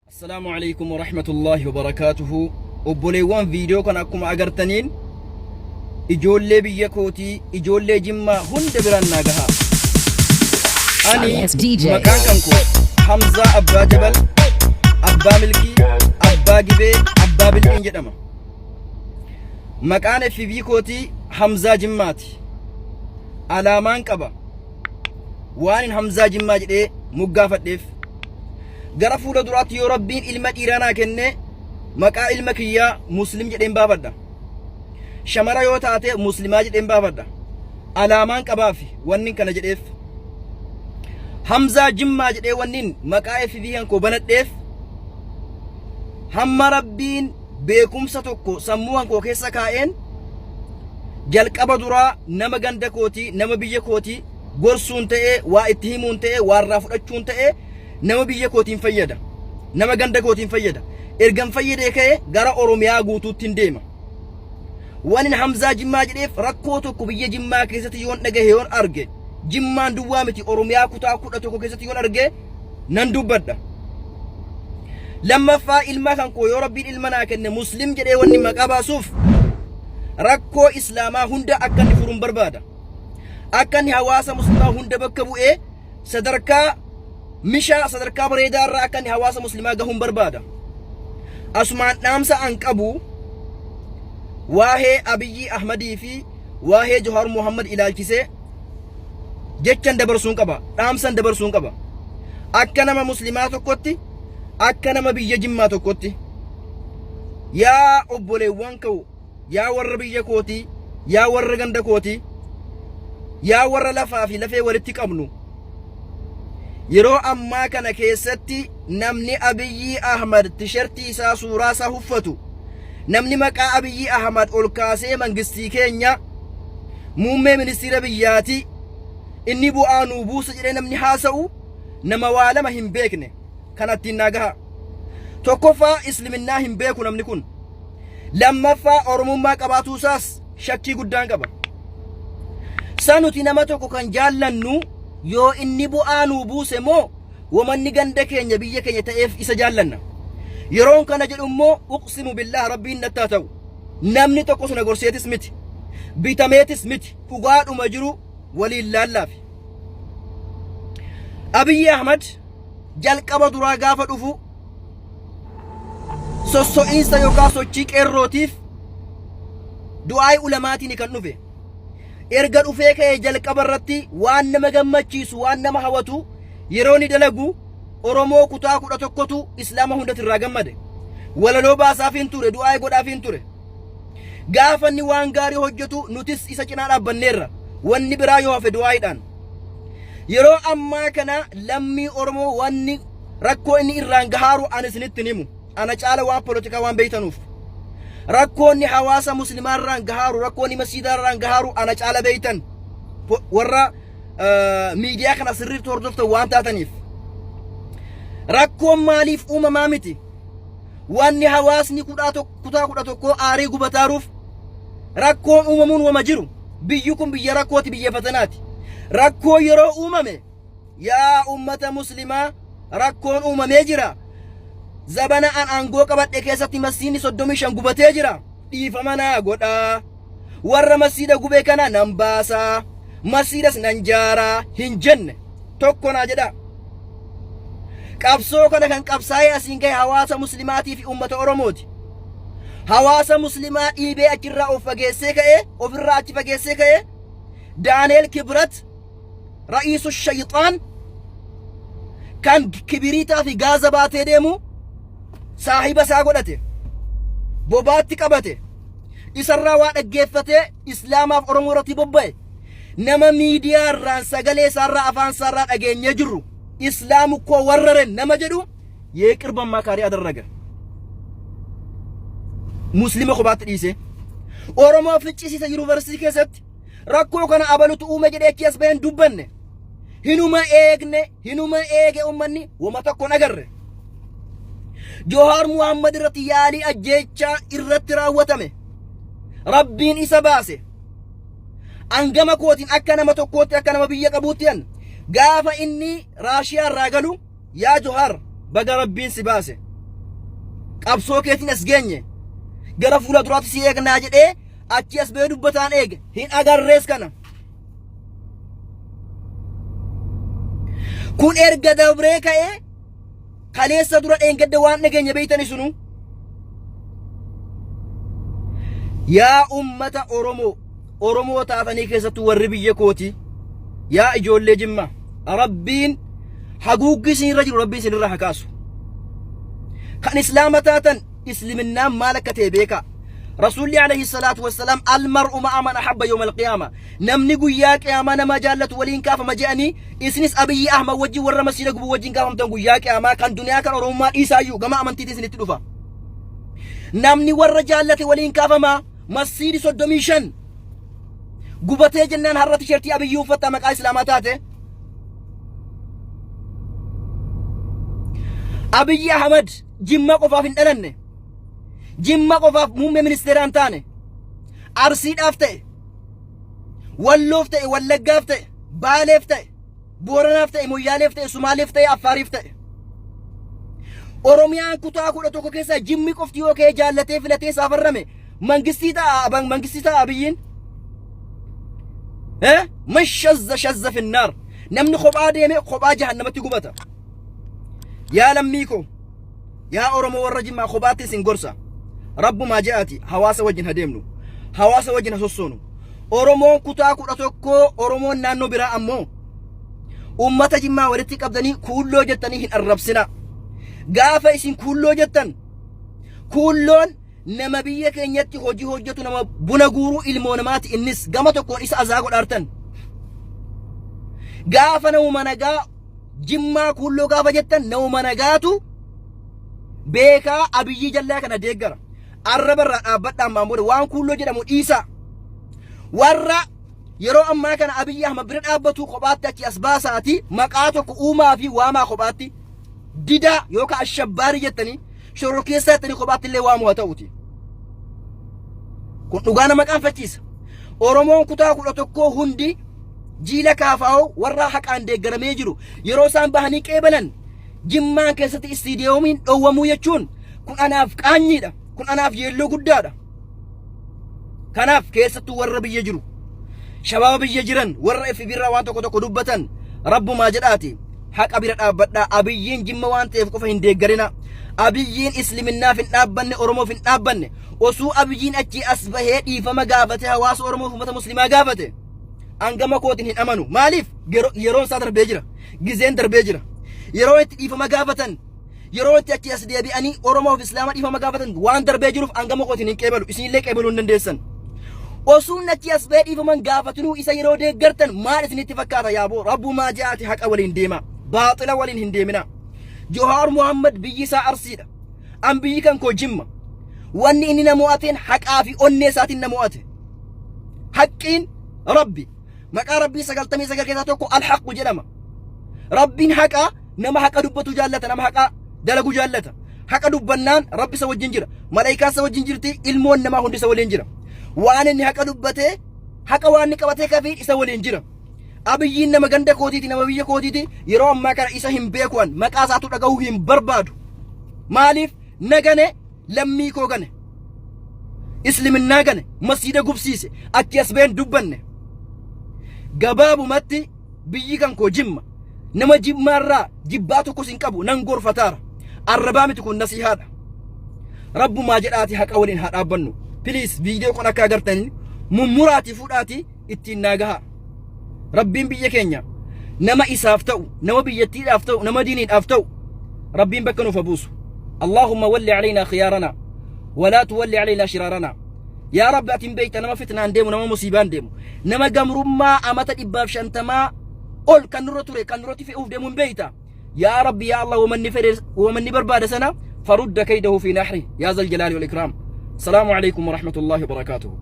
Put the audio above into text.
Assalaamu alaikum warahmatullaahi wabarakaatuhu. Obboleewwan viidiyoo kana akkuma agartaniin ijoollee biyya kootii, ijoollee Jimmaa hunda biraan naa gahaa. Ani Yes, DJ. maqaan kan koo Hamzaa Abbaa Jabal, Abbaa Milkii, Abbaa Gibee, Abbaa Bilqiin jedhama. Maqaan FB kootii Hamzaa Jimmaati. Alaamaan qaba. Waanin Hamzaa Jimmaa jedhee moggaafadheef. Gara fuula duraatti yoo Rabbiin ilma dhiiraa naa kenne maqaa ilma kiyyaa Muslim jedheen baafadha. Shamara yoo taate Muslimaa jedheen baafadha. Alaamaan qabaafi wannin kana jedheef. Hamzaa Jimmaa jedhee wannin maqaa FB kan koo banadheef hamma Rabbiin beekumsa tokko sammuu kan koo keessa kaa'een jalqaba duraa nama ganda kootii nama biyya kootii gorsuun ta'ee waa itti himuun ta'ee waa irraa fudhachuun ta'ee nama biyya kootiin fayyada. Nama ganda kootiin fayyada. Ergan fayyadee ka'e gara Oromiyaa guutuutti hin deema. Waan inni Hamzaa Jimmaa jedheef rakkoo tokko biyya Jimmaa keessatti yoon dhagahe yoon arge Jimmaan duwwaa miti Oromiyaa kutaa 11 keessatti yoon arge nan dubbadha. Lammaffaa ilma kan koo yoo Rabbiin ilma naa kenne Muslim jedhee wanni maqaa baasuuf rakkoo Islaamaa hunda akka inni furuun barbaada. Akka inni hawaasa muslimaa hunda bakka bu'ee sadarkaa mishaa sadarkaa bareedaa irraa akka inni hawaasa muslimaa gahuun barbaada. Asumaan dhaamsa an qabu waa'ee Abiyyi Ahmadii fi waa'ee Jawaar Muhammad ilaalchisee jechan dabarsuun qaba, dhaamsan dabarsuun qaba. Akka nama muslimaa tokkotti, akka nama biyya Jimmaa tokkotti yaa obboleewwan koo Yaa warra biyya kootii, yaa warra ganda kootii, yaa warra lafaa fi lafee walitti qabnu. Yeroo ammaa kana keessatti namni Abiyyii Ahmad tishertii isaa suuraa isaa huffatu, namni maqaa Abiyyii Ahmad ol kaasee mangistii keenya muummee ministeera biyyaati inni bu'aa nuu buusa jedhee namni haasa'u nama waa lama hin beekne kanattiin naa gaha. Tokkoffaa isliminnaa hin beeku namni kun. Lammaffaa Oromummaa qabaatuu isaas shakkii guddaan qaba. Sa nuti nama tokko kan jaallannu yoo inni bu'aa nuu buuse moo wamanni ganda keenya biyya keenya ta'eef isa jaallanna. Yeroon kana jedhu immoo uqsimu billaah rabbiin natti haa ta'u. Namni tokko sana gorseetis miti. Bitameetis miti. Dhugaadhuma jiru waliin laallaafi. Abiyyi Ahmad jalqaba duraa gaafa dhufu sosso'iinsa yookaan sochii qeerrootiif du'aa'ii ulamaatiin kan dhufe. Erga dhufee ka'ee jalqaba irratti waan nama gammachiisu waan nama hawatu yeroo inni dalagu Oromoo kutaa 11tu Islaama hundatti irraa gammade. Walaloo baasaafiin ture, du'aa'ii godhaafiin ture. Gaafa inni waan gaarii hojjetu nutis isa cinaa dhaabbanneerra. Wanni biraa yoo hafe du'aa'iidhaan. Yeroo ammaa kana lammii Oromoo wanni rakkoo inni irraan gahaaru ani isinitti hin himu. Ana caala waan polotikaa waan beeytanuuf. Rakkoo inni hawaasa muslimaa irraan gahaaru, rakkoo inni masjiidaa irraan gahaaru ana caala beeytan. Warra miidiyaa kana sirriitti hordoftan waan taataniif. Rakkoon maaliif uumamaa miti? Wanni hawaasni kutaa 11 aarii gubataaruuf rakkoon uumamuun wama jiru. Biyyi kun biyya rakkooti, biyya fatanaati. Rakkoo yeroo uumame yaa ummata muslimaa rakkoon uumamee jira. Zabana an aangoo qabadhe keessatti masjiidni 35 gubatee jira. Dhiifama naa godhaa. Warra masjiida gubee kana nan baasaa. Masjiidas nan jaaraa hin jenne. Tokko naa jedhaa. Qabsoo kana kan qabsaa'ee asiin gahe hawaasa muslimaatii fi uummata Oromooti. Hawaasa muslimaa dhiibee achirraa of fageessee ka'ee ofirraa achi fageessee ka'ee Daaneel Kibrat ra'iisu shayxaan kan kibiriitaa fi gaaza baatee deemu saahiba isaa godhate bobaatti qabate isarraa waa dhaggeeffatee islaamaaf Oromoo irratti bobba'e. Nama miidiyaa irraan sagalee isaarraa afaan isaarraa dhageenyee jirru islaamu koo warraren nama jedhu yeeqirba ammaa adarraga. Muslima kophaatti dhiisee Oromoo ficcisiisa yuunivarsiitii keessatti rakkoo kana abalutu uume jedhee achi as baheen dubbanne. Hinuma eegne hinuma eege ummanni wama tokko hin agarre. Johaar Muhammad irratti yaalii ajjeechaa irratti raawwatame. Rabbiin isa baase. An gama kootiin akka nama tokkootti akka nama biyya qabuutti an gaafa inni Raashiyaa irraa galu yaa Johaar baga Rabbiin si baase. Qabsoo keetiin as geenye. Gara fuula duraatti si eegnaa jedhee achi as ba'ee dubbataan eege. Hin agarrees kana. Kun erga dabree ka'ee kaleessa dura dheengadda waan dhageenya beeytani sunu. Yaa ummata Oromoo, Oromoo taatanii keessattuu warri biyya kooti, yaa ijoollee Jimmaa, Rabbiin haguuggii isinirra jiru Rabbiin isinirra haa kaasu. Kan Islaama taatan Isliminnaan maal akka ta'e beekaa. Rasuulli alayhi salaatu wassalaam almar'u ma'a man ahabba yawma alqiyaama. Namni guyyaa qiyaamaa nama jaallatu waliin kaafama je'anii isinis Abiyyi Ahmad wajjin warra masjiida gubu wajjin kaafamtan guyyaa qiyaamaa kan duniyaa kan Oromummaa dhiisaayyuu gama amantiitiin isinitti dhufa. Namni warra jaallate waliin kaafama masjiidi 35 gubatee jennaan har'a tishertii Abiyyi uffattaa maqaa Islaamaa taate. Abiyyi Ahmad Jimma qofaaf hin dhalanne. Jimma qofaaf muummee ministeeraa hin taane. Arsiidhaaf ta'e, Walloof ta'e, Wallaggaaf ta'e, Baaleef ta'e, Booranaaf ta'e, Moyyaaleef ta'e, Sumaaleef ta'e, Affaariif ta'e. Oromiyaan kutaa 11 keessaa Jimmi qofti yoo ka'ee jaallatee filatee isaa farrame mangistii ta'a mangistii ta'a Abiyyiin. Eh? Man shazza shazza finnaar. Namni kophaa deeme kophaa jahannamatti gubata. Yaa lammii koo, yaa Oromoo warra Jimmaa kophaatti isin gorsa. Rabbumaa je'aati hawaasa wajjin ha deemnu. Hawaasa wajjin ha sossoonu. Oromoon kutaa 11 Oromoon naannoo biraa ammoo ummata Jimmaa walitti qabdanii kuulloo jettanii hin arrabsina. Gaafa isin kuulloo jettan kuulloon nama biyya keenyatti hojii hojjetu nama buna guuruu ilmoo namaati innis gama tokkoon isa azaa godhaartan. Gaafa namuma nagaa Jimmaa kuulloo gaafa jettan namuma nagaatu beekaa Abiyyii jallaa kana deeggara. Arraba irraa dhaabbadha ammaan booda waan kuulloo jedhamu dhiisaa. Warra yeroo ammaa kana Abiyyi Ahmad bira dhaabbatu kophaatti achi as baasaati maqaa tokko uumaa fi waamaa kophaatti didaa yookaan ashabbaarii jettanii shororkeessaa jettanii kophaatti illee waamuu haa ta'uti. Kun dhugaa nama qaanfachiisa. Oromoon kutaa 11 hundi jiila kaafaa'oo warra haqaan deeggaramee jiru yeroo isaan bahanii qeebalan Jimmaan keessatti istiidiyoomiin dhowwamuu jechuun kun anaaf qaanyiidha. Kun anaaf yeelloo guddaadha. Kanaaf keessattuu warra biyya jiru shabaaba biyya jiran warra FB irraa waan tokko tokko dubbatan rabbumaa jedhaati haqa bira dhaabbadhaa. Abiyyiin Jimma waan ta'eef qofa hin deeggarina. Abiyyiin Islaminaaf hin dhaabbanne, Oromoof hin dhaabbanne. Osuu Abiyyiin achii as bahee dhiifama gaafate hawaasa Oromoof uummata Muslimaa gaafate. Hangama kootiin hin amanu. Maaliif? Yeroon isaa darbee jira. Gizeen darbee jira. Yeroo itti dhiifama gaafatan yeroo itti achii as deebi'anii Oromoof Islaama dhiifama gaafatan waan darbee jiruuf hangama kootiin hin qeebalu. Isinillee qeebaluu hin dandeessan. Osuun achii as bahee dhiifaman gaafatinuu isa yeroo deeggartan maal isinitti fakkaata yaaboo rabbumaa ja'aati haqa waliin deema. Baaxila waliin hin deemina. Johaar Muhammad biyyi isaa Arsiidha. An biyyi kan koo Jimma. Wanni inni na mo'ateen haqaa fi onnee isaatiin na mo'ate. Haqqiin Rabbi. Maqaa Rabbii 99 keessaa tokko Alhaqu jedhama. Rabbiin haqa nama haqa dubbatu jaallata, nama haqa dalagu jaallata. Haqa dubbannaan Rabbi isa wajjin jira. Malaayikaan isa wajjin jirti, ilmoon namaa hundi isa waliin jira. Waan inni haqa dubbatee, haqa waan inni qabatee kafii isa waliin jira. Abiyyiin nama ganda kootiiti, nama biyya kootiiti. Yeroo ammaa kana isa hin beekuan, maqaa isaatu dhagahuu hin barbaadu. Maaliif na gane lammii koo gane. Isliminnaa gane, masjiida gubsiise, achi as ba'een dubbanne. Gabaabumatti biyyi kan koo Jimma. Nama Jimmaarraa jibbaa tokkos hin qabu nan gorfataara. Arrabaa miti kun nasihaadha. Rabbumaa jedhaati haqa waliin haa dhaabbannu. Please viidiyoo kun akka agartaniin mummuraatii fuudhaatii ittiin naa gahaa. Rabbiin biyya keenya nama isaaf ta'u, nama biyyattiidhaaf ta'u, nama diiniidhaaf ta'u Rabbiin bakka nuuf haa buusu. Allahumma walli alaynaa khiyaaranaa walaa tuwalli alaynaa shiraaranaa. Yaa Rabbi ati hin beekta nama fitnaan deemu, nama musiibaan deemu, nama gamrummaa amata 150 ol kan nurra ture kan nurratti fe'uuf deemu hin beekta. Yaa Rabbi yaa Allah wamanni fedhe wamanni barbaade sana farudda kaydahu fi nahri yaa zal jalaali wal ikraam. Salaamu alaikum wa rahmatullahi wa barakaatuhu.